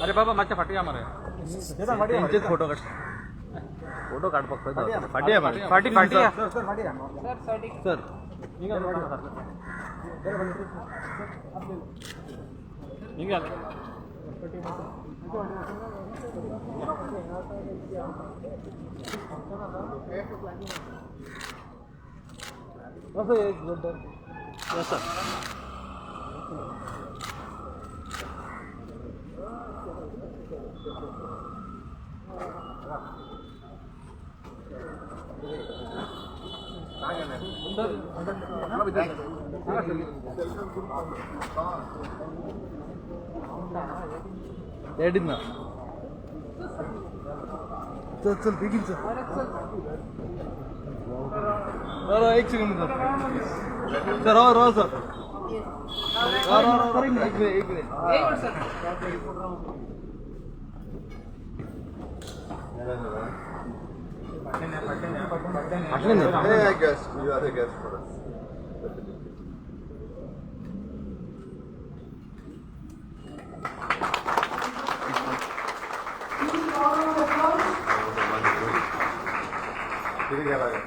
अरे बाबा मागच्या फाटी या मरे. त्यांचेच फोटो काढ, फोटो काढ फक्त. फाटी आहे, फाटी फाटी फाटी या. सर. निघाल. रेडी ना? चल चल बेगीन चल. बरं, एक सेकंड सर. सर हो रो सर. रो रो रो, एक मिनिट एक minute. Hey, I guess you are the guest for us. किती घ्यायला लागेल?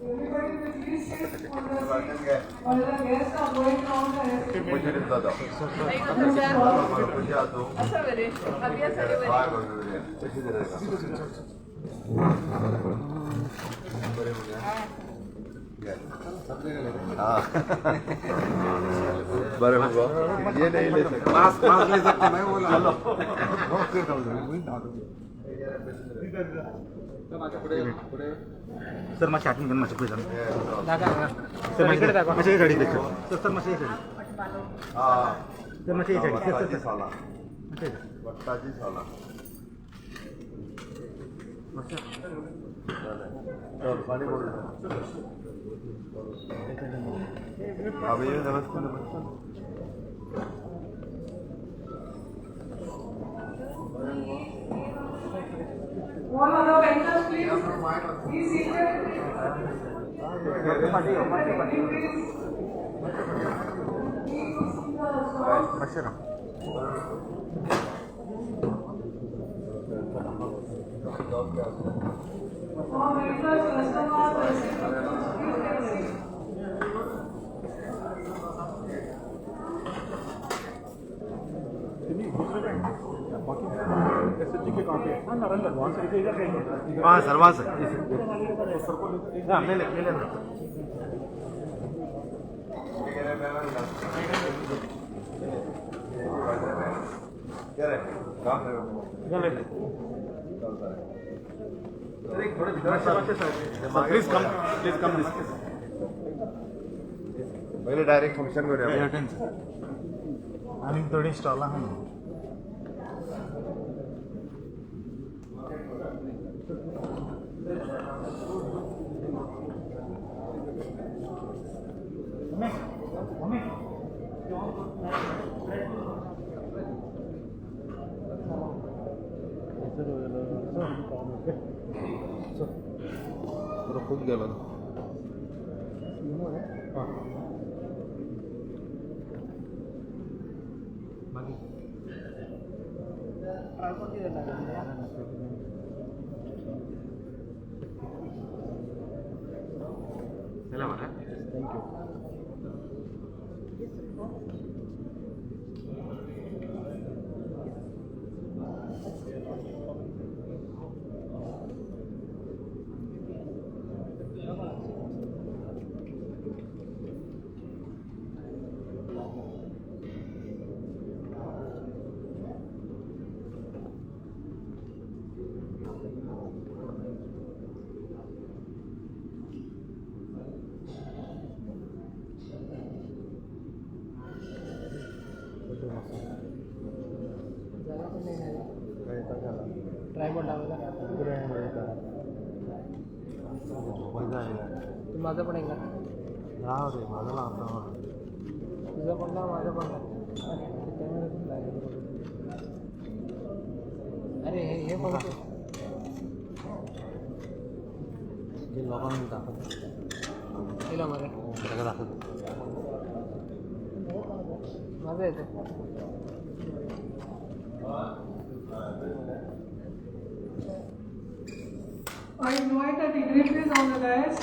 Everybody will please sit on the seat while the guests are going round the पूजा दादा. पूजा तो. कशी बरे मुगो ये नहीं ले सकते. मास्क मास्क ले सकते मैं बोला. सर मातशें आठवण घेवन मातशें पळय. सर मातशें मातशें हे सायडीक सर. सर मातशें हे सायडीक. हा. सर मातशें हे सायडीक. सर वट्टाची सर साला. मातशें वट्टाची साला. चल पाणी बोल. अभी नमस्ते नमस्ते. All other vendors, please be seated. Please. Need to see the stalls. मातशें राव. All vendors, customers, recipients, please take a seat. हाँ सर, वहाँ सर. हाँ मेले मेले. क्या रे काम please come, please come this. पहिले डायरेक्ट फंक्शन करूया. आनी थोडी स्टॉल आहा न्हू. खूप गेलो. Thank you. माझं पण एक रे माझं लावता. तुझं पण ना, माझं पण ना. अरे हे हे पण. लोकांक दाखय येयला मरे ताका दाखय. मजा येते. I invite the dignitaries on the dais.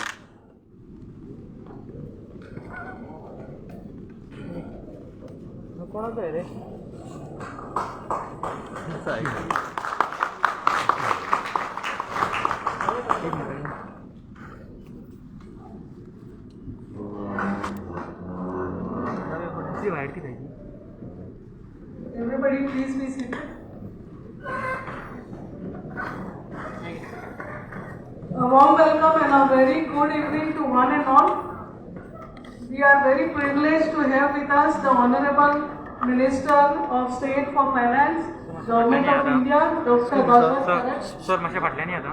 कोणाचं आहे रे? एक मिनिट. वायर किती आहे? Everybody, please be seated. A warm welcome and a very good evening to one and all. We are very privileged to have with us the Honorable Minister of State for Finance, Government of India, Dr. Bhagwat Karad. Sir, मातशें फाटल्यान येता,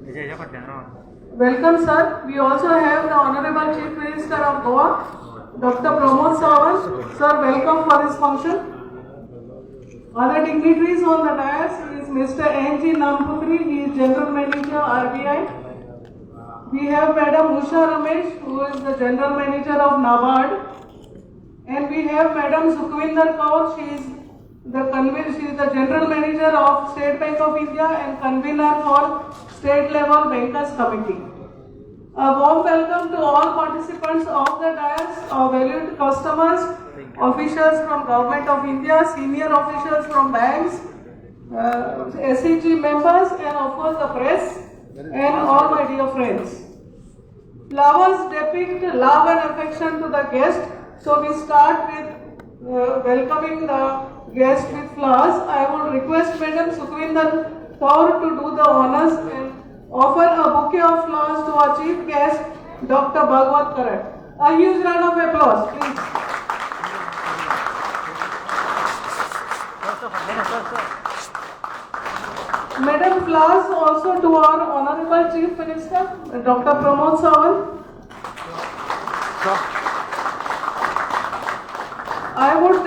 हेज्या हेज्या फाटल्यान राव. Welcome, sir. We also have the Honorable Chief Minister of Goa, Dr. Pramod Sawant. Sir, welcome for this function. Other dignitaries on the dais is Mr. N.G. Namputri, he is General Manager, RBI. We have Madam Usha Ramesh, who is the General Manager of NABARD. And we have Madam Sukhwinder Kaur, she is the General Manager of State Bank of India and convener for State Level Bankers Committee. A warm welcome to all participants of the dais, our valued customers, officials from Government of India, senior officials from banks, SHG members, and of course the press, and all my dear friends. Flowers depict love and affection to the guest, so we start with welcoming the guest with flowers. I would request Madam Sukhwinder Kaur to do the honors and offer a bouquet of flowers to our chief guest, Dr. Bhagwat Karad. A huge round of applause, please. Madam, flowers also to our Honorable Chief Minister, Dr. Pramod Sawant. I would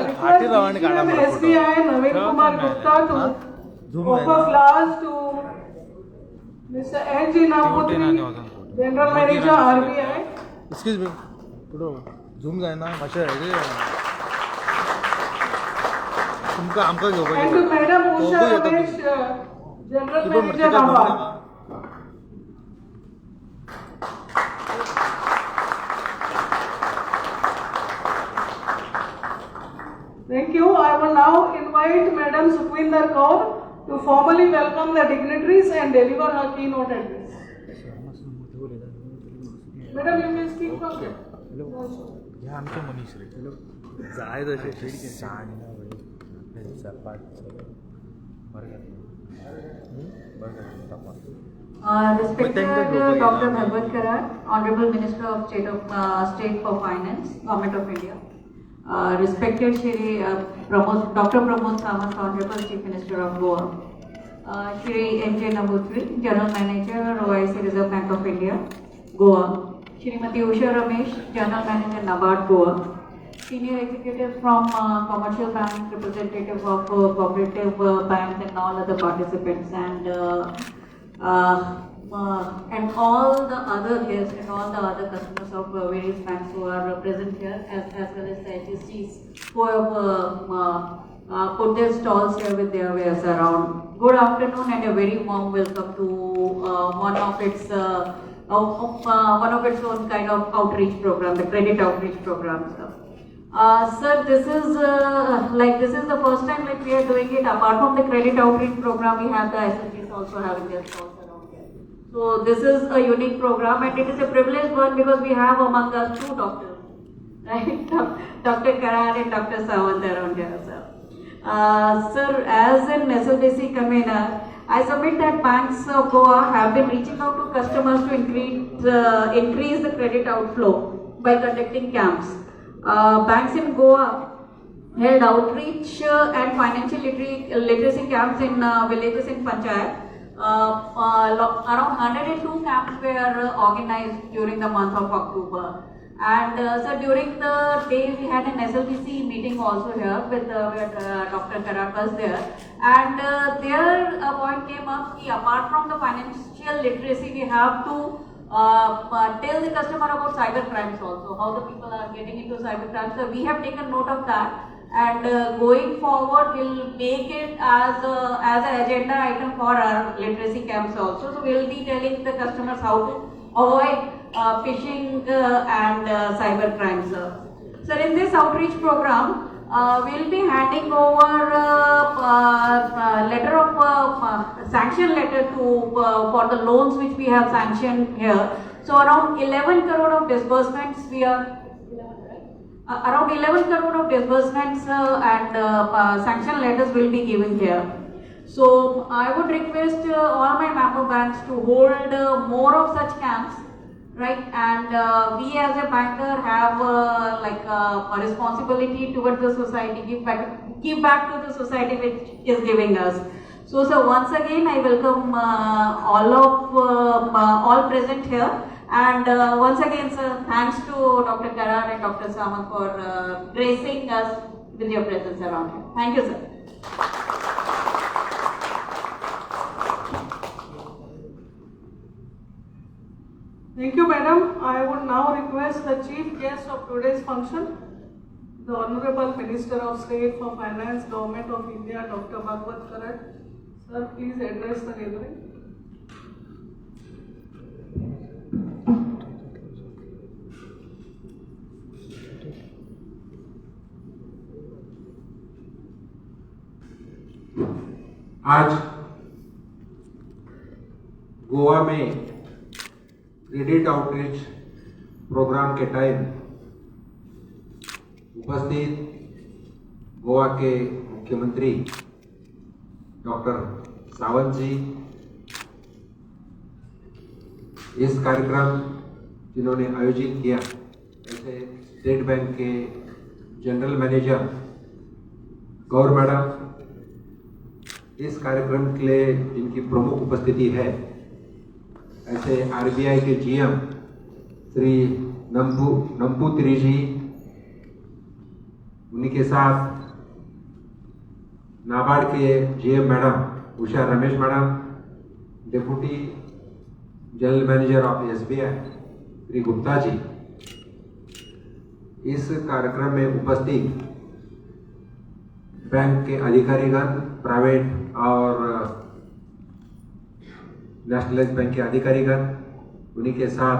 request DGM SBI Naveen Kumar Gupta to offer flowers to Mr. N.G. Namputri, General Manager, RBI. Excuse me, photo zoom जायना मातशें हेजे तुमकां आमकां घेवपाक. And to Madam Usha Ramesh, General Manager, NABARD. Thank you. I will now invite Madam Sukhwinder Kaur to formally welcome the dignitaries and deliver her keynote address. Madam, you may speak from here. हे आमचे मनीस रे, जाय तशें. Respected Dr. Bhagwat Karad, Honorable Minister of State for Finance, Government of India. Respected Shri Dr. Pramod Sawant, Honorable Chief Minister of Goa. Shri N.J. Namboothiri, General Manager, OIC Reserve Bank of India, Goa. Shrimati Usha Ramesh, General Manager, NABARD, Goa. Senior executives from Commercial Bank, representative of Cooperative Bank and all other participants, and all the other guests and all the other customers of various banks who are present here, as well as the HSGs who have put their stalls here with their wares around. Good afternoon and a very warm welcome to one of its own kind of outreach program, the credit outreach program. Sir, this is this is the first time like we are doing it. Apart from the credit outreach program, we have the SHGs also having their stalls around here. So this is a unique program and it is a privileged one because we have among us two doctors, right? Dr. Karad and Dr. Sawant around here, sir. Sir, as an SLBC convener, I submit that banks of Goa have been reaching out to customers to increase the credit outflow by conducting camps. Banks in Goa held outreach and financial literacy camps in villages in Panchayat. Around 102 camps were organized during the month of October. And sir, during the day we had an SLBC meeting also here with Dr. Karad was there, and there a point came up ki apart from the financial literacy, we have to tell the customer about cyber crimes also, how the people are getting into cyber crimes. So we have taken note of that, and going forward we'll make it as an agenda item for our literacy camps also. So we'll be telling the customers how to avoid phishing and cyber crimes. Sir, in this outreach program, we'll be handing over letter of sanction letter to for the loans which we have sanctioned here. So around 11 crore of disbursements we are around 11 crore of disbursements and sanction letters will be given here. So I would request all my member banks to hold more of such camps, right? And we as a banker have a responsibility towards the society, give back to the society which is giving us. So sir, once again I welcome all of all present here, and once again sir, thanks to Dr. Karad and Dr. Samant for gracing us with your presence around here. Thank you, sir. Thank you, madam. I would now request the chief guest of today's function, the Honorable Minister of State for Finance, Government of India, Dr. Bhagwat Karad. Sir, please address the gathering. आज गोवा में credit outreach programme के time उपस्थित गोवा के मुख्यमंत्री doctor Sawant ji, इस कार्यक्रम जिन्होंने आयोजित किया, ऐसे स्टेट बैंक के जनरल मैनेजर गौर मैडम, इस कार्यक्रम के लिए जिनकी प्रमुख उपस्थिति है, ऐसे आरबीआई के जीएम श्री नंबूतिरी जी, उन्हीं के साथ नाबार्ड के GM madam Usha Ramesh madam, deputy general manager of SBI Shri Gupta ji, इस कार्यक्रम में उपस्थित बैंक के अधिकारीगण, प्राइवेट और नेशनलाइज बैंक के अधिकारीगण, उन्हीं के साथ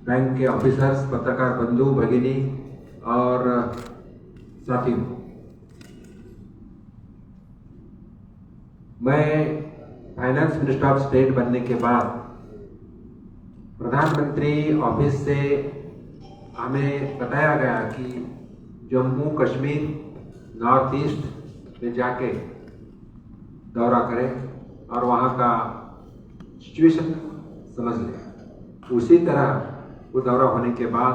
बैंक के ऑफिसर्स, पत्रकार बंधु भगिनी और साथियों, मैं फाइनेंस मिनिस्टर ऑफ स्टेट बनने के बाद प्रधानमंत्री ऑफिस से हमें बताया गया कि जम्मू कश्मीर नॉर्थ ईस्ट में जाके दौरा करें और वहाँ का सिचुएशन समझ लें। उसी तरह वो दौरा होने के बाद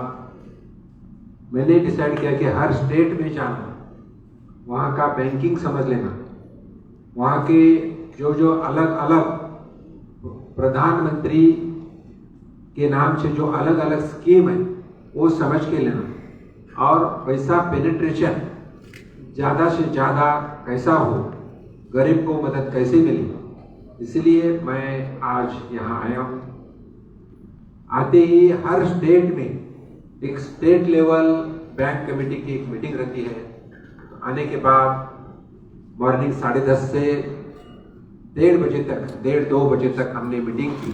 मैंने डिसाइड किया कि हर स्टेट में जाना, वहाँ का बैंकिंग समझ लेना, वहाँ के जो जो अलग अलग प्रधानमंत्री के नाम से जो अलग अलग स्कीम है वो समझ के लेना और पैसा पेनिट्रेशन ज़्यादा से ज़्यादा कैसा हो, गरीब को मदद कैसे मिले, इसलिए मैं आज यहाँ आया हूँ। आते ही हर स्टेट में एक स्टेट लेवल बैंक कमेटी की एक मीटिंग रहती है। तो आने के बाद मॉर्निंग 10:30 से 1:30 बजे तक, 1:30-2 बजे तक हमने मीटिंग की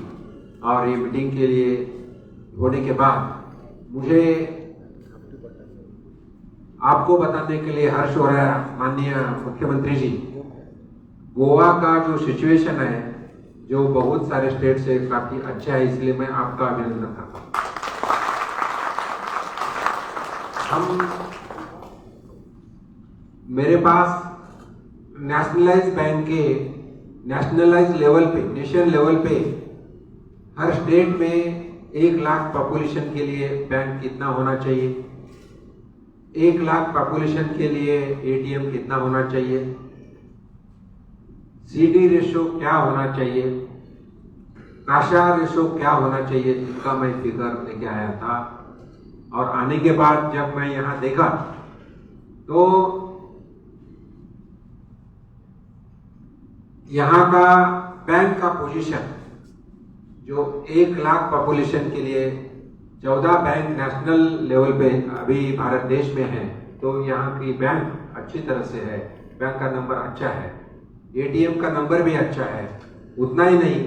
और ये मीटिंग के लिए होने के बाद मुझे आपको बताने के लिए हर्ष हो रहा है, माननीय मुख्यमंत्री जी, गोवा का जो सिचुएशन है जो बहुत सारे स्टेट से काफ़ी अच्छा है, इसलिए मैं आपका अभिनंदन करता हूँ। हम मेरे पास नेशनलाइज बैंक के नेशनलाइज लेवल पे, नेशन लेवल पे हर स्टेट में 1 लाख पॉपुलेशन के लिए बैंक कितना होना चाहिए, 1 लाख पॉपुलेशन के लिए एटीएम कितना होना चाहिए, सीडी रेशो क्या होना चाहिए, काशा रेशो क्या होना चाहिए, इनका मैं फिगर लेके आया था। और आने के बाद जब मैं यहाँ देखा तो यहाँ का बैंक का पोजीशन जो 1 लाख पॉपुलेशन के लिए 14 बैंक नेशनल लेवल पे अभी भारत देश में है, तो यहाँ की बैंक अच्छी तरह से है, बैंक का नंबर अच्छा है, एटीएम का नंबर भी अच्छा है। उतना ही नहीं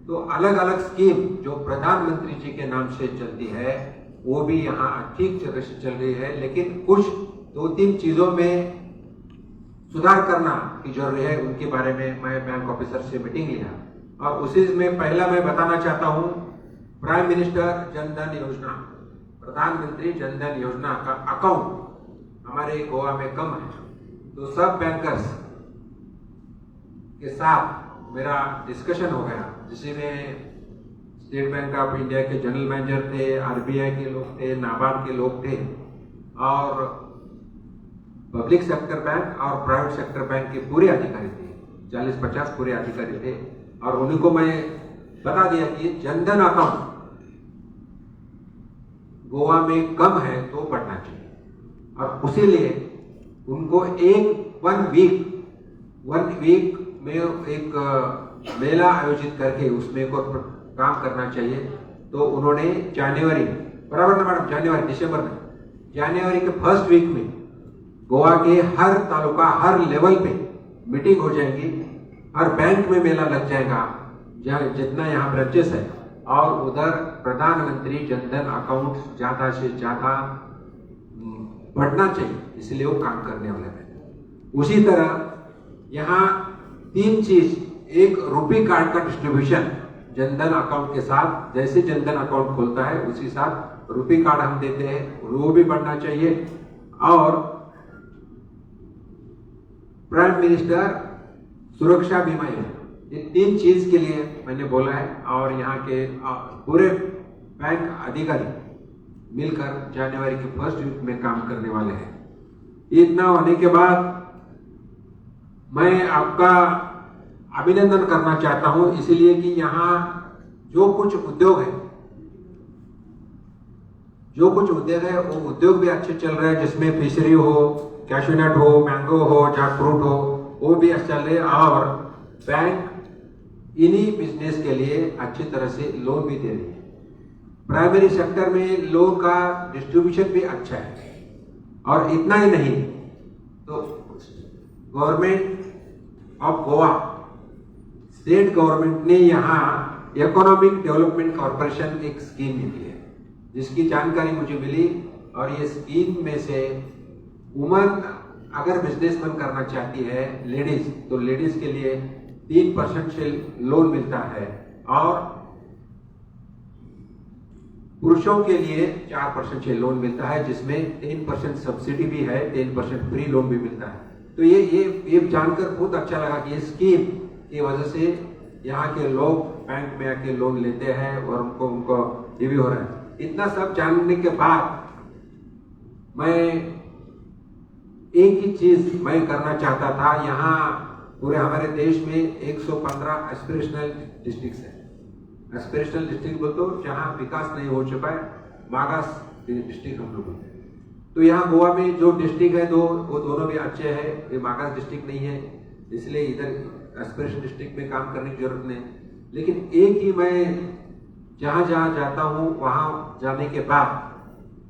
तो अलग अलग स्कीम जो प्रधानमंत्री जी के नाम से चलती है वो भी यहाँ ठीक तरह से चल रही है, लेकिन कुछ 2-3 चीज़ों में सुधार करना की जरूरत है। उनके बारे में मैं बैंक ऑफिसर से मीटिंग लिया और उसी में पहला मैं बताना चाहता हूँ प्राइम मिनिस्टर जनधन योजना, प्रधानमंत्री जनधन योजना का अकाउंट हमारे गोवा में कम है, तो सब बैंकर्स के साथ मेरा डिस्कशन हो गया, जिसमें state bank of India K general manager थे, आरबीआई के लोग थे, नाबार्ड के लोग थे और पब्लिक सेक्टर बैंक और प्राइवेट सेक्टर बैंक के पूरे अधिकारी थे, 40-50 पूरे अधिकारी थे। और उन्हीं को मैं बता दिया कि जनधन अकाउंट गोवा में कम है तो बढ़ना चाहिए, और उसी लिए उनको एक वन वीक में एक मेला आयोजित करके उसमें को काम करना चाहिए। तो उन्होंने जनवरी, बराबर ना मैडम, जनवरी दिसंबर में, जनवरी के फर्स्ट वीक में गोवा के हर तालुका हर लेवल पे मीटिंग हो जाएगी, हर बैंक में मेला लग जाएगा जितना यहाँ ब्रांचेस है, और उधर प्रधानमंत्री जनधन अकाउंट ज़्यादा से ज़्यादा बढ़ना चाहिए, इसलिए वो काम करने वाले हैं। उसी तरह यहाँ 3 चीज, एक रुपी कार्ड का डिस्ट्रीब्यूशन जनधन अकाउंट के साथ, जैसे जनधन अकाउंट खोलता है उसी साथ रुपी कार्ड हम देते हैं, वो भी बढ़ना चाहिए। और प्राइम मिनिस्टर सुरक्षा बीमा योजना, ये 3 चीज के लिए मैंने बोला है। और यहाँ के पूरे बैंक अधिकारी मिलकर जनवरी के फर्स्ट वीक में काम करने वाले हैं। इतना होने के बाद मैं आपका अभिनंदन करना चाहता हूँ, इसलिए कि यहाँ जो कुछ उद्योग है, वो उद्योग भी अच्छे चल रहे हैं, जिसमें फिशरी हो, कैशूनट हो, मैंगो हो, जैक फ्रूट हो, वो भी अच्छा चल रहे हैं। और बैंक इन्हीं बिजनेस के लिए अच्छी तरह से लोन भी दे रही है। प्राइमरी सेक्टर में लोन का डिस्ट्रीब्यूशन भी अच्छा है। और इतना ही नहीं तो government of Goa, state government ने यहाँ इकोनॉमिक डेवलपमेंट कॉरपोरेशन एक स्कीम निकली है, जिसकी जानकारी मुझे मिली। और ये स्कीम में से वुमन अगर बिजनेसमैन करना चाहती है लेडीज, तो लेडीज के लिए 3% से लोन मिलता है और पुरुषों के लिए 4% से लोन मिलता है, जिसमें 10% सब्सिडी भी है, 10% फ्री लोन भी मिलता है। तो ये जानकर बहुत अच्छा लगा कि ये स्कीम की वजह से यहाँ के लोग बैंक में आके लोन लेते हैं और उनको उनको ये भी हो रहा है। इतना सब जानने के बाद मैं एक ही चीज मैं करना चाहता था। यहाँ पूरे हमारे देश में 115 एस्पिरेशनल डिस्ट्रिक्ट्स है। एस्पिरेशनल डिस्ट्रिक्ट बोलते हो जहाँ विकास नहीं हो चुका है, मागास डिस्ट्रिक्ट हम लोग बोलते हैं। तो यहाँ गोवा में जो डिस्ट्रिक्ट है दो, वो दोनों भी अच्छे हैं, ये मागास डिस्ट्रिक्ट नहीं है, इसलिए इधर एस्पिरेशन डिस्ट्रिक्ट में काम करने की जरूरत नहीं। लेकिन एक ही मैं जहाँ जहाँ जाता हूँ वहाँ जाने के बाद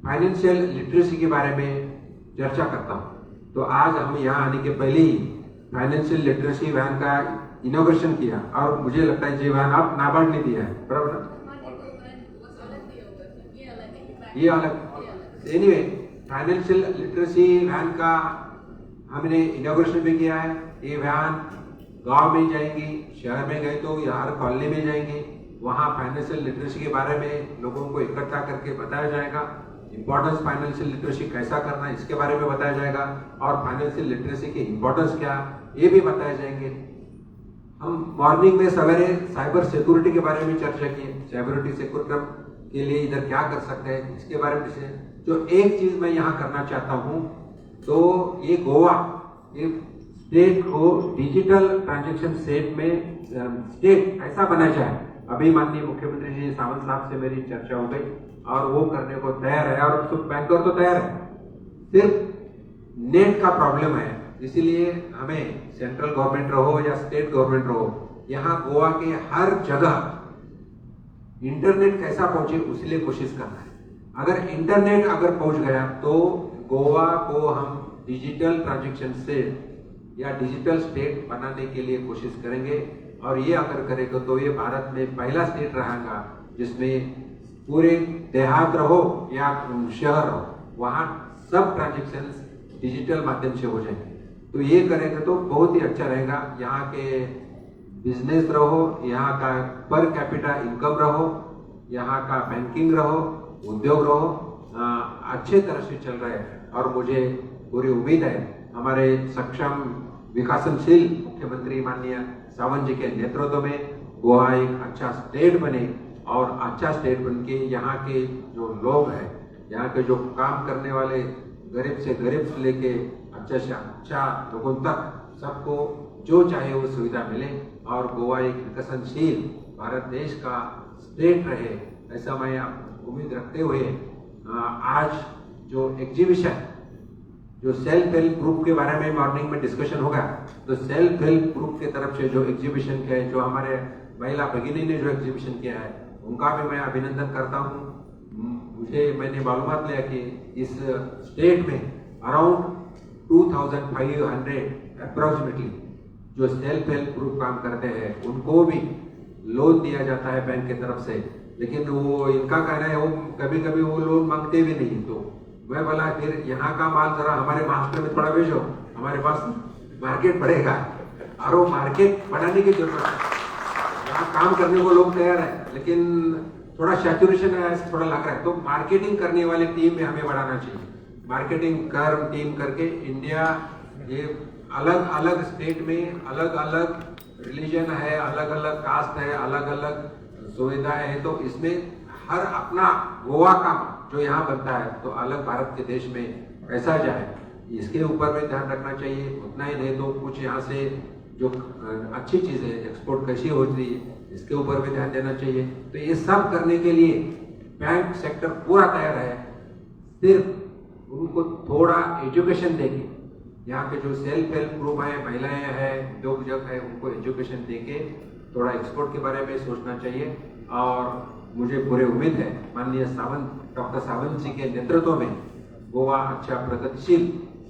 फाइनेंशियल लिटरेसी के बारे में चर्चा करता हूँ। तो आज हम यहाँ आने के पहले ही फाइनेंशियल लिटरेसी वैन का इनोग्रेशन किया और मुझे लगता है ये वैन आप नाबार्ड ने दिया है, बराबर ना? ये अलग। एनीवे, फाइनेंशियल लिटरेसी वैन का हमने इनोग्रेशन भी किया है। ये वैन गांव में जाएंगी, शहर में गए तो हर कॉलोनी में जाएंगे, वहाँ फाइनेंशियल लिटरेसी के बारे में लोगों को इकट्ठा करके बताया जाएगा, इम्पोर्टेंस फाइनेंशियल लिटरेसी कैसा करना है इसके बारे में बताया जाएगा और फाइनेंशियल लिटरेसी के इम्पोर्टेंस क्या ये भी बताए जाएंगे। हम मॉर्निंग में सवेरे साइबर सिक्योरिटी के बारे में चर्चा की, साइबर सिक्योरिटी के लिए इधर क्या कर सकते हैं इसके बारे में। जो एक चीज़ मैं यहाँ करना चाहता हूँ तो ये गोवा ये स्टेट को डिजिटल ट्रांजेक्शन सेट में स्टेट ऐसा बनाया जाए अभी माननीय मुख्यमंत्री जी सावंत साहब से मेरी चर्चा हो गई और वो करने को तैयार है, और सब बैंकर तो तैयार है, सिर्फ नेट का प्रॉब्लम है। इसीलिए हमें सेंट्रल गवर्नमेंट रहो या स्टेट गवर्नमेंट रहो, यहाँ गोवा के हर जगह इंटरनेट कैसा पहुंचे उसके लिए कोशिश करना है। अगर इंटरनेट अगर पहुंच गया तो गोवा को हम डिजिटल ट्रांजेक्शन से या डिजिटल स्टेट बनाने के लिए कोशिश करेंगे, और ये अगर करेगा तो ये भारत में पहला स्टेट रहेगा जिसमें पूरे देहात रहो या शहर रहो, वहाँ सब ट्रांजेक्शन डिजिटल माध्यम से हो जाएंगे। तो ये करेंगे तो बहुत ही अच्छा रहेगा। यहाँ के बिजनेस रहो, यहाँ का पर कैपिटा इनकम रहो, यहाँ का बैंकिंग रहो, उद्योग रहो, अच्छे तरह से चल रहा है। और मुझे पूरी उम्मीद है हमारे सक्षम विकासनशील मुख्यमंत्री माननीय सावंत जी के नेतृत्व में गोवा एक अच्छा स्टेट बने, और अच्छा स्टेट बन के यहाँ के जो लोग हैं, यहाँ के जो काम करने वाले गरीब से गरीब से लेके अच्छा से अच्छा लोगों तक सबको जो चाहे वो सुविधा मिले, और गोवा एक विकसनशील भारत देश का स्टेट रहे, ऐसा मैं उम्मीद रखते हुए आज जो एग्जीबिशन जो सेल्फ हेल्प ग्रुप के बारे में मॉर्निंग में डिस्कशन होगा, तो सेल्फ हेल्प ग्रुप के तरफ से जो एग्जीबिशन किया है, जो हमारे महिला भगिनी ने जो एग्जीबिशन किया है, उनका भी मैं अभिनंदन करता हूँ। मुझे मैंने मालूमात लिया कि इस स्टेट में अराउंड 2500 अप्रोक्सीमेटली जो सेल्फ हेल्प ग्रुप काम करते हैं उनको भी लोन दिया जाता है बैंक की तरफ से, लेकिन वो इनका कहना है वो कभी कभी वो लोन मांगते भी नहीं। तो मैं बोला फिर यहाँ का माल जरा हमारे महाराष्ट्र में थोड़ा भेजो, हमारे पास मार्केट बढ़ेगा, और वो मार्केट बढ़ाने की जरूरत है। यहाँ काम करने को लोग तैयार है, लेकिन थोड़ा सैचुरेशन है, थोड़ा लग रहा है, तो मार्केटिंग करने वाली टीम में हमें बढ़ाना चाहिए। मार्केटिंग कर टीम करके इंडिया ये अलग अलग स्टेट में अलग अलग रिलीजन है, अलग अलग कास्ट है, अलग अलग सुविधाएं है, तो इसमें हर अपना गोवा का जो यहाँ बनता है तो अलग भारत के देश में कैसा जाए, इसके ऊपर भी ध्यान रखना चाहिए। उतना ही नहीं तो कुछ यहाँ से जो अच्छी चीज़ें एक्सपोर्ट कैसी होती है इसके ऊपर भी ध्यान देना चाहिए। तो ये सब करने के लिए बैंक सेक्टर पूरा तैयार है, सिर्फ उनको थोड़ा एजुकेशन देके, यहाँ के जो सेल्फ हेल्प ग्रुप है, महिलाएं हैं, उद्योग जग है, उनको एजुकेशन देके थोड़ा एक्सपोर्ट के बारे में सोचना चाहिए। और मुझे पूरी उम्मीद है माननीय सावंत डॉक्टर सावंत जी के नेतृत्व में गोवा अच्छा प्रगतिशील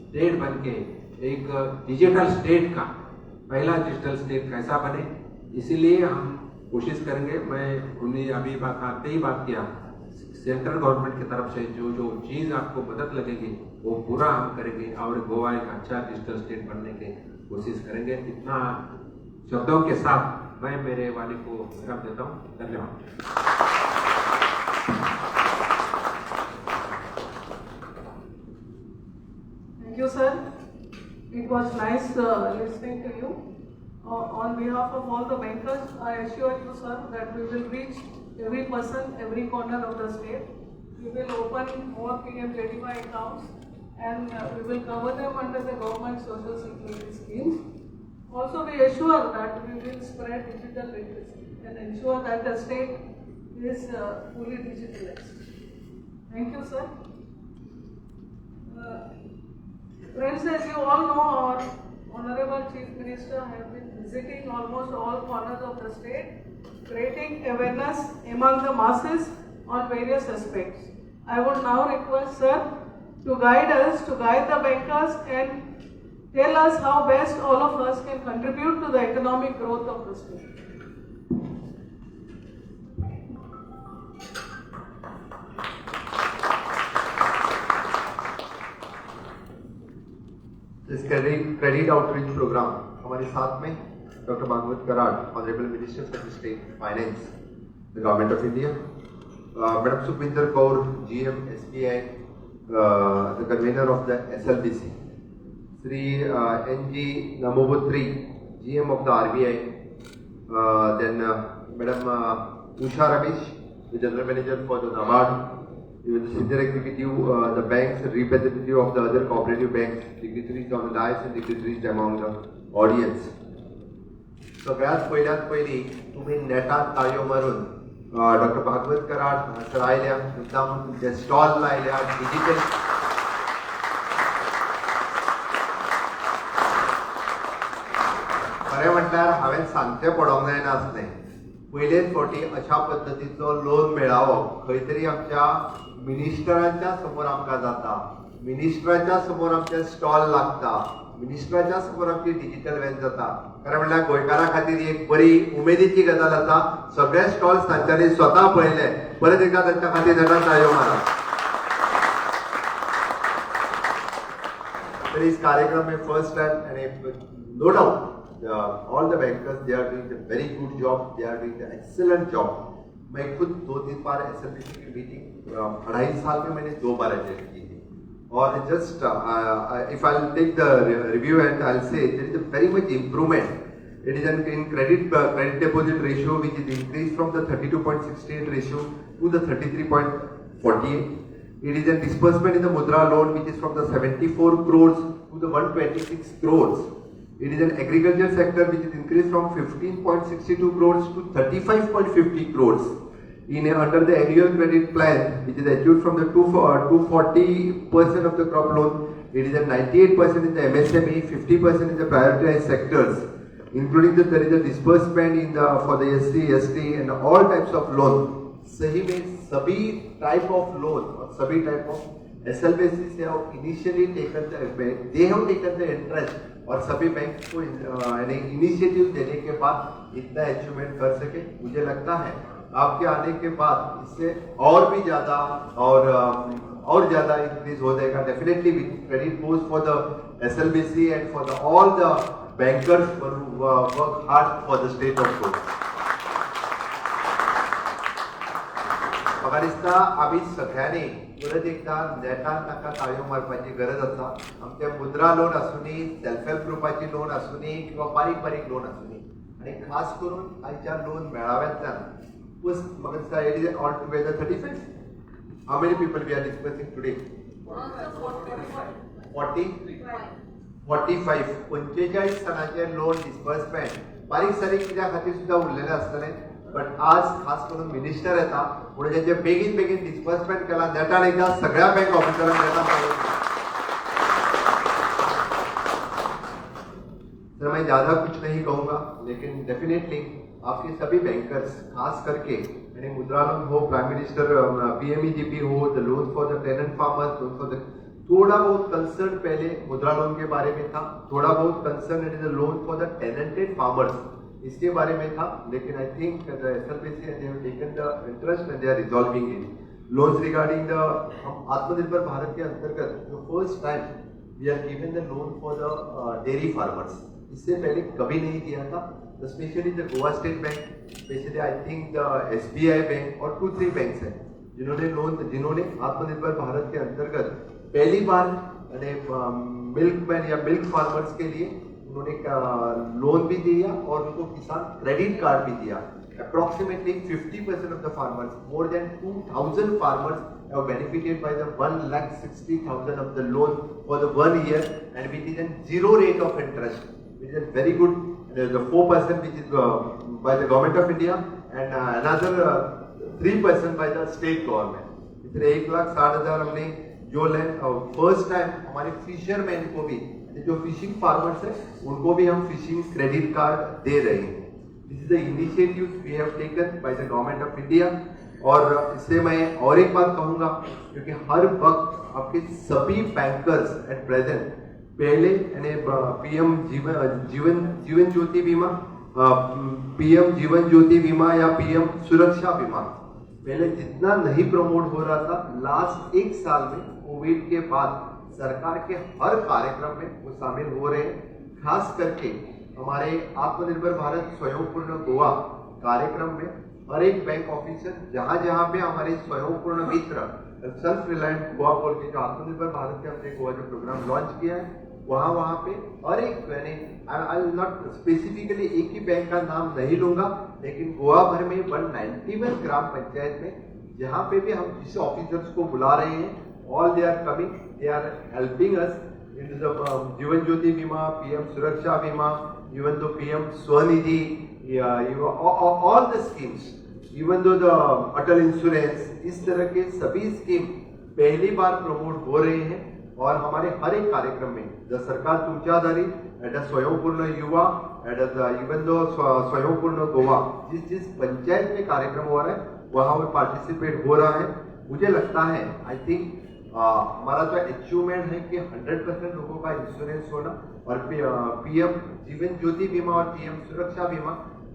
स्टेट बन के एक डिजिटल स्टेट का पहला डिजिटल स्टेट कैसा बने, इसीलिए हम कोशिश करेंगे। मैं उन्हें अभी बात आते ही बात किया, सेंट्रल गवर्नमेंट की तरफ से जो जो चीज़ आपको मदद लगेगी वो पूरा हम करेंगे, और गोवा एक अच्छा डिजिटल स्टेट बनने की कोशिश करेंगे। इतना शब्दों के साथ मैं मेरे वाणी को विराम देता हूँ। धन्यवाद। Thank you, sir. It was nice listening to you. On behalf of all the bankers, I assure you, sir, that we will reach every person, every corner of the state. We will open more PMJDY accounts and we will cover them under the government social security schemes. Also, we assure that we will spread digital literacy and ensure that the state is fully digitalized. Thank you, sir. Friends, as you all know, our Honorable Chief Minister have been visiting almost all corners of the state, creating awareness among the masses on various aspects. I would now request sir to guide us, to guide the bankers and tell us how best all of us can contribute to the economic growth of the state. इस credit outreach programme हमारे साथ में doctor Bhagwat Karad, honourable minister for the state finance, the government of India, madam Sukhwinder Kaur, GM SBI, the convener of the SLBC, Shri NG Namboodiri, GM of the RBI, then madam Usha Ramesh, the general manager for the NABARD, even the senior executive, the banks, representative of the other cooperative banks, dignitaries on the dais and dignitaries among the audience. सगळ्यात पयल्यात पयलीं तुमी नेटान ताळयो मारून doctor Bhagwat Karad हांगासर आयल्या, मुद्दाम तुमचे स्टॉल लायल्या डिजिटल. खरें म्हटल्यार हांवें सांगचें पडोंक जायना आसलें. पयलेच फावटी अशा पद्दतीचो लोन मेळावो खंय तरी आमच्या मिनिस्टरांच्या समोर आमकां जाता, मिनिस्टराच्या समोर आमचें स्टॉल लागता, मिनिस्टराच्या समोर आमची डिजिटल वॅन जाता. खरें म्हटल्यार गोंयकारां खातीर एक बरी उमेदीची गजाल आसा. सगळे स्टॉल्स तांच्यांनी स्वता पळयले. परत एकदा तांच्या खातीर नेटान ताळयो मारा. तर इस कार्यक्रम में first time and no doubt all the bankers, they are doing the very good job, they are doing the excellent job. मैं खुद 2-3 बार SLBC की मीटिंग 2.5 साल में मैंने 2 बार अटेंड की थी. और just if I will take the review and I will say there is a very much improvement. It is in credit deposit ratio which is increase from the 32.68 ratio to the 33.48. It is a disbursement in the Mudra loan which is from the 74 crores to the 126 crores. It is an agriculture sector which is increased from 15.62 crores to 35.50 crores. In under the annual credit plan which is achieved from the 240% of the crop loan, it is a 98% in the MSME, 50% in the prioritized sectors, including the there is a disbursement in the for the SC, ST and all types of loan. सही में सभी type of loan और सभी type of SLBC Se initially taken they have taken the interest और सभी bank को यानी initiative देने K बाद इतना achievement कर सके. मुझे लगता है आपके आने के बाद इससे और भी ज़्यादा और ज़्यादा इंक्रीज हो जाएगा. Definitely credit goes for the SLBC and for the all the bankers who work hard for the state of Goa. म्हाका दिसता आमी सगळ्यांनी परत एकदा नेटान तांकां ताळयो मारपाची गरज आसा. आमचे मुद्रा लोन आसूनी, सेल्फ हेल्प ग्रुपाची लोन आसूनी किंवा बारीक बारीक लोन आसूनी, आनी खास करून आयच्या लोन मेळाव्यांतल्यान म्हाका दिसता it is all together 35. How many people we are discussing today? 45 45 जाणांचे loan disbursement बारीक सारीक कित्या खातीर सुद्दां उरलेलें आसतलें, बट आज खास करून मिनिस्टर येता म्हणून तेंचे बेगीन बेगीन डिस्बर्समेंट केला. नेटान एकदा सगळ्या बँक ऑफिसरांक नेटान. सर मैं ज़्यादा कुछ नहीं कहूँगा, लेकिन डेफिनेटली आपके सभी बैंकर्स खास करके यानी मुद्रा लोन हो, प्राइम मिनिस्टर PMEGP हो, the loan for the tenant farmers, loan for the, थोड़ा बहुत कंसर्न पहले मुद्रा लोन के बारे में था, थोड़ा बहुत concern it is a loan for the tenanted farmers इसके बारे में था, लेकिन I think the SLBC and they have taken the interest and they are resolving it. Loans regarding the हम आत्मनिर्भर भारत के अंतर्गत जो first time we are given the loan for the dairy farmers, इससे पहले कभी नहीं दिया था. Specially the Goa state bank, specially I think the SBI bank Aur 2-3 banks हैं जिन्होंने लोन, जिन्होंने आत्मनिर्भर भारत के अंतर्गत पहली बार यानी मिल्क मैन या मिल्क फार्मर्स के लिए उन्होंने लोन भी दिया और उनको किसान क्रेडिट कार्ड भी दिया. Approximately 50% of the farmers, more than 2000 farmers have benefited by the 1,60,000 of the loan for the 1 year and which is a 0 rate of interest, which is very good. The 4% which is by the government of India and another 3% by the state government. इसलिए 1,60,000 हमने जो land first time हमारे fisherman को भी, जो fishing farmers है उनको भी हम fishing credit card दे रहे हैं. This is the initiative we have taken by the government of India. और इससे मैं और एक बात कहूँगा, क्योंकि हर वक्त आपके सभी बैंकर्स एट प्रेजेंट पहले यानी पीएम जीवन जीवन जीवन ज्योति बीमा, पीएम जीवन ज्योति बीमा या पीएम सुरक्षा बीमा पहले जितना नहीं प्रमोट हो रहा था, लास्ट 1 साल में कोविड के बाद सरकार के हर कार्यक्रम में वो शामिल हो रहे हैं. खास करके हमारे आत्मनिर्भर भारत स्वयंपूर्ण गोवा कार्यक्रम में हर एक बैंक ऑफिसर जहाँ जहाँ पे हमारे स्वयंपूर्ण मित्र सेल्फ रिलायंट गोवा बोल के जो आत्मनिर्भर भारत के हमने गोवा जो प्रोग्राम लॉन्च किया है, वहाँ वहाँ पे हर एक, यानी I will not specifically एक ही बैंक का नाम नहीं लूँगा, लेकिन गोवा भर में 191 ग्राम पंचायत में जहाँ पे भी हम जिस ऑफिसर्स को बुला रहे हैं, all they are coming, they are helping us into the Jeevan Jyoti Bima, PM Suraksha Bima, even though PM Swanidhi, all the schemes, even though the Atal Insurance, इस तरह के सभी scheme पहली bar promote हो रहे हैं और हमारे हर एक कार्यक्रम में the सरकार तुमच्या दारी एट अ स्वयंपूर्ण युवा एट इवन दो स्वयंपूर्ण गोवा, जिस जिस पंचायत में कार्यक्रम हो रहा है वहाँ वो पार्टिसिपेट हो रहा है। मुझे लगता है I think हमारा जो अचीवमेंट है कि 100% लोगों का इंश्योरेंस होना और पीएम जीवन ज्योति बीमा और पीएम सुरक्षा बीमा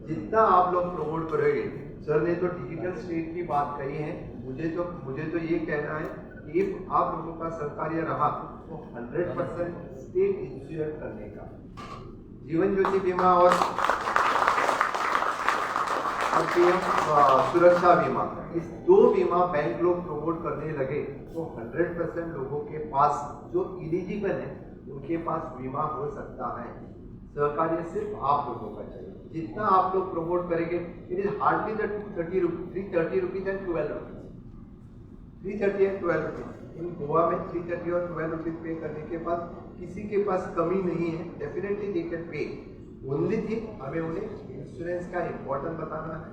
जितना आप लोग प्रमोट करोगे। सर ने तो डिजिटल स्टेट की बात कही है, मुझे तो ये कहना है कि if आप लोगों का सहकार्य रहा तो 100% स्टेट इंश्योर करने का जीवन ज्योति बीमा और पीएम सुरक्षा बीमा, इस दो बीमा बैंक लोग प्रमोट करने लगे तो 100% लोगों के पास जो एलिजिबल है उनके पास बीमा हो सकता है। सहकार्य सिर्फ आप लोगों का चाहिए, जितना आप लोग प्रमोट करेंगे। It is hardly the 230 rupees, 330 rupees and 12 rupees, 330 and 12 rupees. In Goa में 330 और 12 रुपीज पे करने के बाद किसी के पास कमी नहीं है, definitely they can pay. Only thing हमें उन्हें इंश्योरेंस का इम्पोर्टेंस बताना है,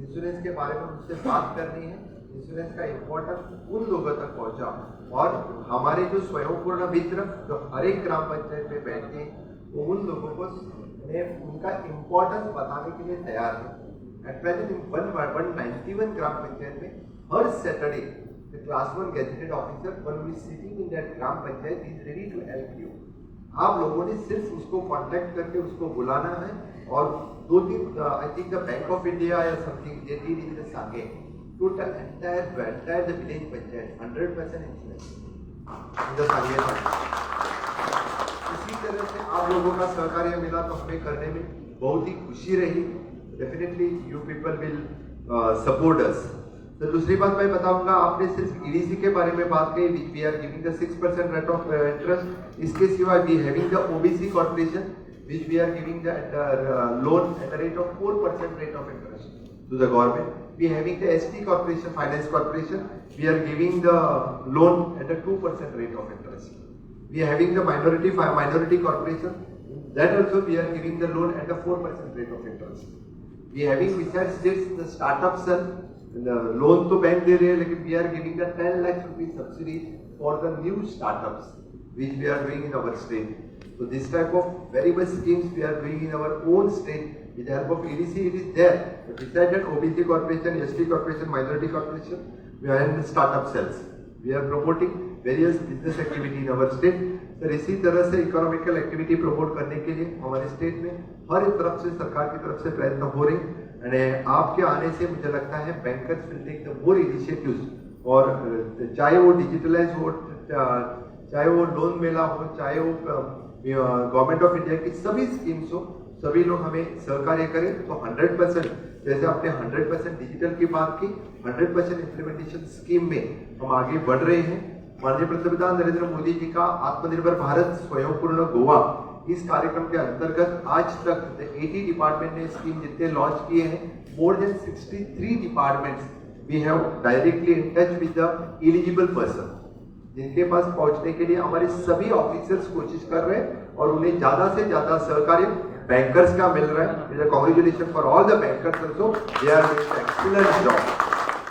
इंश्योरेंस के बारे में उनसे बात करनी है, इंश्योरेंस का इम्पोर्टेंस उन लोगों तक पहुंचाओ। और हमारे जो स्वयंपूर्ण मित्र जो हर एक ग्राम पंचायत में बैठते हैं वो उन लोगों को उनका इम्पोर्टेंस बताने के लिए तैयार है। एट प्रेजेंट इन 191 ग्राम पंचायत में हर Saturday the class 1 gazetted officer one who is sitting in that gram panchayat is ready to help you. आप लोगों ने सिर्फ उसको कांटेक्ट करके उसको बुलाना है और दो तीन I think the Bank of India या something they did in the Sanguem total entire the village panchayat 100% insurance in the Sanguem. इसी तरह से आप लोगों का सहकार्य मिला तो हमें करने में बहुत ही खुशी रही। Definitely you people will support us. तो दूसरी बात मैं बताऊंगा, आपने सिर्फ ईडीसी के बारे में बात कही, which we are giving the 6% rate of interest. इसके सिवा we having the OBC corporation which we are giving the loan at the rate of 4% rate of interest to the government. We having the ST corporation, finance corporation, we are giving the loan at a 2% rate of interest. We are having the minority corporation, that also we are giving the loan at a 4% rate of interest. We are having besides this the startup cell, the loan to bank de rahe hai, lekin we are giving the 10 lakh rupees subsidy for the new startups which we are doing in our state. So this type of very much schemes we are doing in our own state with the help of EDC. It is there, but besides that OBC corporation, ST corporation, minority corporation, we are in the startup cells. We are promoting various business activity in our state. Sir इसी तरह से economical activity promote करने K लिए हमारे state में हर एक तरफ से सरकार की तरफ से प्रयत्न हो रहे हैं। आपके आने से मुझे लगता है bankers will take the more initiatives, और चाहे वो डिजिटलाइज हो, चाहे वो लोन मेला हो, चाहे वो गवर्नमेंट ऑफ इंडिया की सभी स्कीम्स हो, सभी लोग हमें सहकार्य करें तो 100%, जैसे आपने 100% डिजिटल की बात की, 100% इम्प्लीमेंटेशन स्कीम में हम आगे बढ़ रहे हैं। माननीय प्रधानमंत्री नरेंद्र मोदी जी का आत्मनिर्भर भारत स्वयंपूर्ण गोवा इस कार्यक्रम के अंतर्गत आज तक 80 डिपार्टमेंट ने स्कीम जितने लॉन्च किए हैं, more than 63 departments we have directly in touch with the eligible person, जिनके पास पहुंचने के लिए हमारे सभी ऑफिसर्स कोशिश कर रहे हैं और उन्हें ज़्यादा से ज़्यादा सहकार्य बैंकर्स का मिल रहा है। Congratulation for all the bankers also, they are doing excellent job.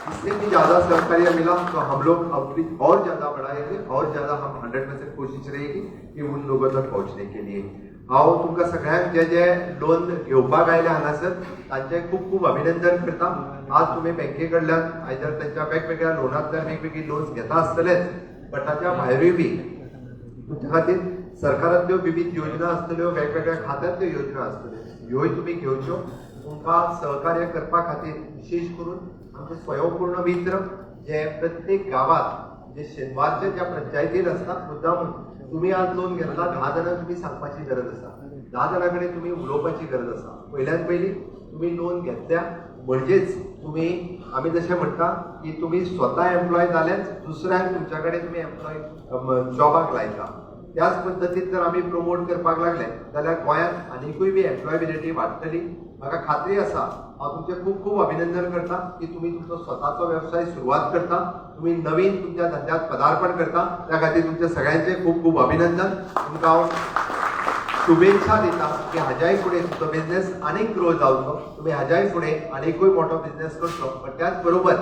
इससे भी ज़्यादा सहकार्य मिला तो हम लोग आउटरीच और ज़्यादा बढ़ाएंगे और ज़्यादा हम 100% कोशिश रहेगी की उन लोगों तक पहुँचने के लिए। हांव तुमकां सगळ्यांक जे जे लोन घेवपाक आयले हांगासर तांचें खूब खूब अभिनंदन करता। आज तुमी बँके कडल्यान आयदर तांच्या वेगवेगळ्या लोनांतल्यान वेगवेगळी लोन्स घेता आसतलेच, बट ताच्या भायरूय बी तुमच्या खातीर सरकारांतल्यो विविध योजना आसतल्यो, वेगवेगळ्या खात्यांतल्यो योजना आसतल्यो, ह्योय तुमी घेवच्यो। तुमकां सहकार्य करपा खातीर विशेष करून आमचे स्वयंपूर्ण मित्र जे प्रत्येक गांवांत जे शेनवारचे ज्या पंचायतीन आसता, मुद्दामून तुम्ही आज लोन घेतला 10 जाणांक तुमी सांगपाची गरज आसा, 10 जाणां कडेन तुमी उलोवपाची गरज आसा। पयल्यान पयलीं तुमी लोन घेतल्या म्हणजेच तुमी, आमी जशें म्हणटा की तुमी स्वता एम्प्लॉय जाल्याच दुसऱ्यांक तुमच्या कडेन तुमी एम्प्लॉय जॉबाक लायता। त्याच पद्दतीन जर आमी प्रमोट करपाक लागले जाल्यार गोंयांत आनिकूय बी एम्प्लॉयबिलिटी वाडटली. म्हाका खात्री आसा, हांव तुमचें खूब खूब अभिनंदन करता की तुमी तुमचो स्वताचो वेवसाय सुरवात करता, तुमी नवीन तुमच्या धंद्यात पदार्पण करता. त्या खातीर तुमच्या सगळ्यांचें खूब खूब अभिनंदन. तुमकां हांव शुभेच्छा दिता की हाज्याय फुडें तुमचो बिझनेस आनीक ग्रो जावचो, तुमी हाज्याय फुडें आनिकूय मोठो बिझनेस करचो. पण त्याच बरोबर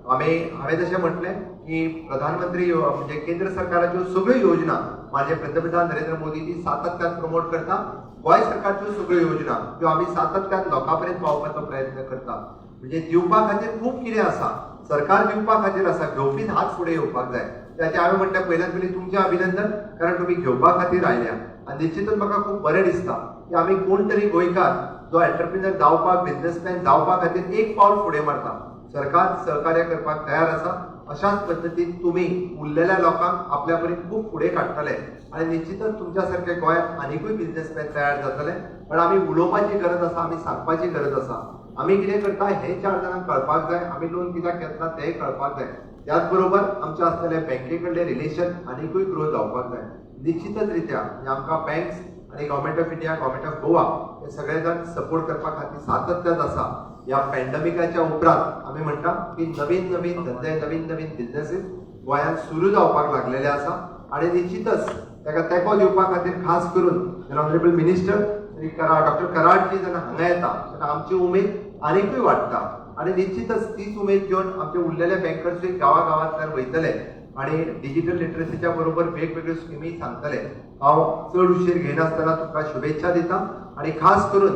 हांवें जशें म्हटलें की प्रधानमंत्री म्हणजे केंद्र सरकाराच्यो सगळ्यो योजना माननीय पंतप्रधान नरेंद्र मोदीजी सातत्यान प्रमोट करता. गोंय सरकारच्यो सगळ्यो योजना ज्यो आमी सातत्यान लोकां पर्यंत पावोवपाचो प्रयत्न करता. म्हणजे दिवपा खातीर खूब कितें आसा, सरकार दिवपा खातीर आसा, घेवपीन हात फुडें येवपाक जाय. त्याचें हांवें म्हटलें पयल्यान पयलीं तुमचें अभिनंदन, कारण तुमी घेवपा खातीर आयल्या. आनी निश्चितच म्हाका खूब बरें दिसता की आमी कोण तरी गोंयकार जो एंटरप्रिनर जावपाक, बिझनेसमॅन जावपा खातीर एक पावल फुडें मारता. सरकार सहकार्य करपाक तयार आसा. अशाच पद्दतीन तुमी उरलेल्या लोकांक आपल्या परीन खूब फुडें काडटले आनी निश्चितच तुमच्या सारके गोंयांत आनिकूय बिझनेसमॅन तयार जातले. पण आमी उलोवपाची गरज आसा, आमी सांगपाची गरज आसा. आमी कितें करता हें चार जाणांक कळपाक जाय, आमी लोन कित्याक घेतला तेंय कळपाक जाय. त्याच बरोबर आमच्या आसलेले बँके कडले रिलेशन आनिकूय ग्रो जावपाक जाय. निश्चितच रित्या आमकां बँक्स आनी government of India, government of Goa हे सगळे जाण सपोर्ट करपा खातीर सातत्यान आसा. ह्या पॅन्डमिकाच्या उपरांत आमी म्हणटा की नवीन नवीन धंदे, नवीन नवीन बिझनेसीस गोंयांत सुरू जावपाक लागलेले आसा आनी निश्चितच ताका तेंको दिवपा खातीर खास करून honourable minister Shri doctor Karadji जेन्ना हांगा येता तेन्ना आमची उमेद आनिकूय वाडटा आनी निश्चितच तीच उमेद घेवन आमचे उरलेले बँकर्सूय गांवागांवांतल्यान वयतले आनी डिजिटल लिटरसीच्या बरोबर वेगवेगळ्यो स्किमी सांगतले. हांव चड उशीर घेनासतना तुमकां शुभेच्छा दिता आनी खास करून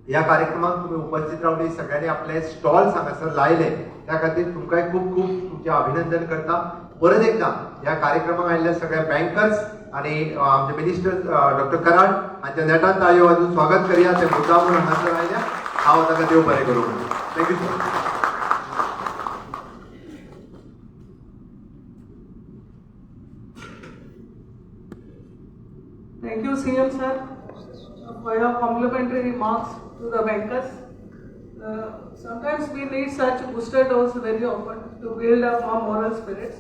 ह्या कार्यक्रमाक तुमी उपस्थित रावली, सगळ्यांनी आपले स्टॉल्स हांगासर लायले त्या खातीर तुमकांय खूब खूब तुमचें अभिनंदन करता. परत एकदा ह्या कार्यक्रमाक आयिल्ले सगळे बँकर्स आनी आमचे मिनिस्टर डॉक्टर कराड हांच्या नेटान ताळयो वाजून स्वागत करया. ते मुद्दाम म्हणून हांगासर आयल्या. हांव ताका देव बरें करूं. Thank you sir. Thank you, CM sir, for your complimentary remarks to the bankers. Sometimes we need such booster dose very often to build up our moral spirits.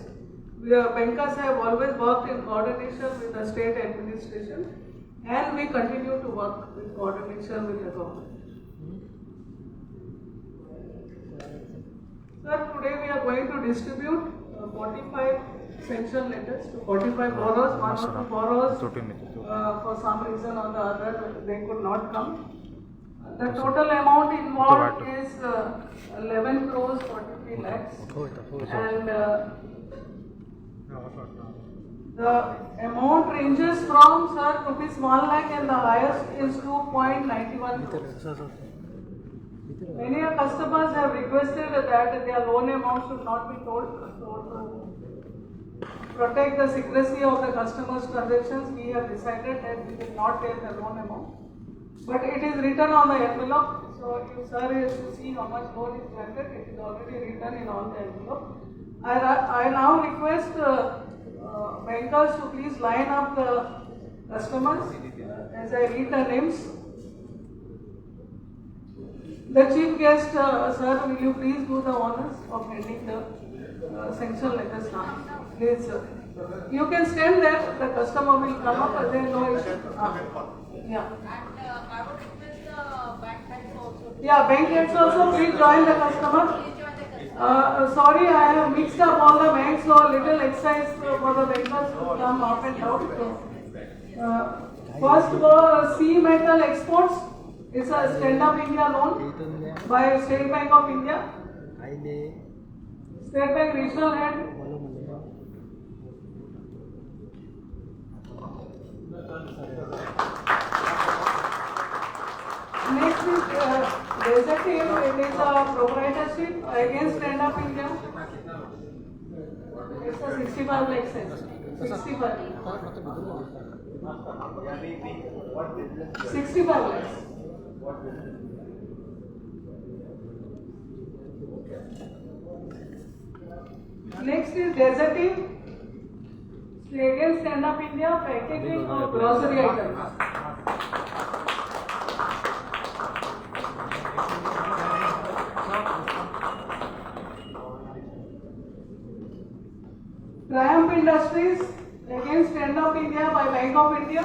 We bankers have always worked in coordination with the state administration, and we continue to work with coordination with the government. Sir, today we are going to distribute 45 sanction letters to 45 borrowers. One or two borrowers, for some reason or the other, they could not come. The total amount involved is 11 crores 43 lakhs, and the amount ranges from, sir, rupees 1 lakh and the highest is 2.91 crores. Many customers have requested that their loan amount should not be told, so to protect the secrecy of the customers' transactions, we have decided that we will not tell the loan amount. But it is written on the envelope, so if sir is to see how much loan is granted, it is already written in all the envelope. I now request bankers to please line up the customers as I read the names. The chief guest, sir, will you please do the honors of handing the sanction letters now? Please, sir. You can stand there, the customer will come up, there is no issue. Yeah. And I would request the bank heads also. Yeah, bank heads also, please join the customer. Please join the customer. Sorry, I have mixed up all the banks, so little exercise for the bankers to come up and down. So, first was Sea Metal Exports. It's a Stand Up India loan by State Bank of India. State Bank Regional Head. Next is Desertive. It is a proprietorship against Stand Up India. It's a 65 lakh size. 65. 65 lakhs. Next is Desertive. Against Stand Up India, packaging of grocery items. Triumph Industries, against Stand Stand Up India by Bank of India.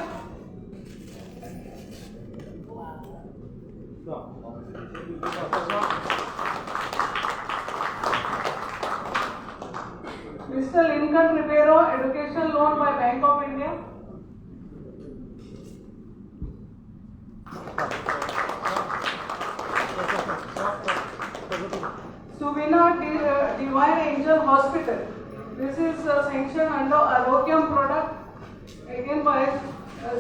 Mr. Lincoln Ribeiro, Education Loan by Bank of India. Suvina Divine Angel Hospital. This is sanctioned under Arogyam product, again by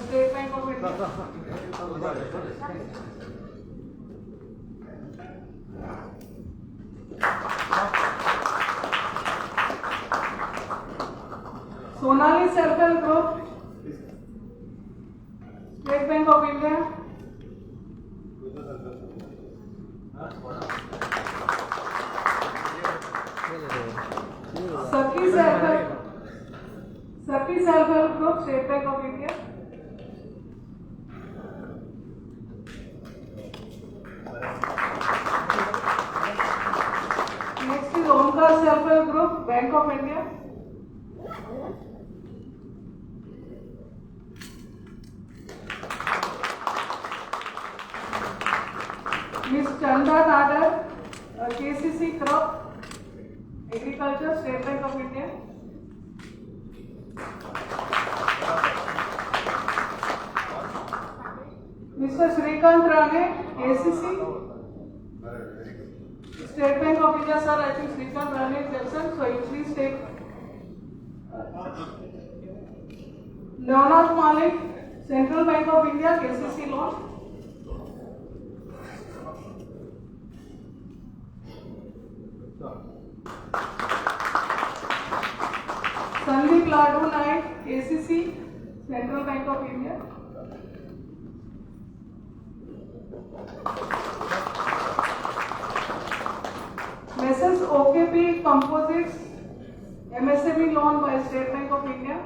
State Bank of India. Sonali Circle Group, State Bank of India. Sakhi Circle Group, State Bank of India. Next is Omkar Circle Group, Bank of India. Ms. Chanda Nadar, KCC Crop Agriculture, State Bank of India. Mr. Shrikant Rane, KCC, State Bank of India. Sir, I think Shrikant Rane is absent, so you please take. Leonard Malik, Central Bank of India, KCC loan. Sandeep Ladu Naik, KCC, Central Bank of India. Messrs. OKP Composites, MSME loan by State Bank of India.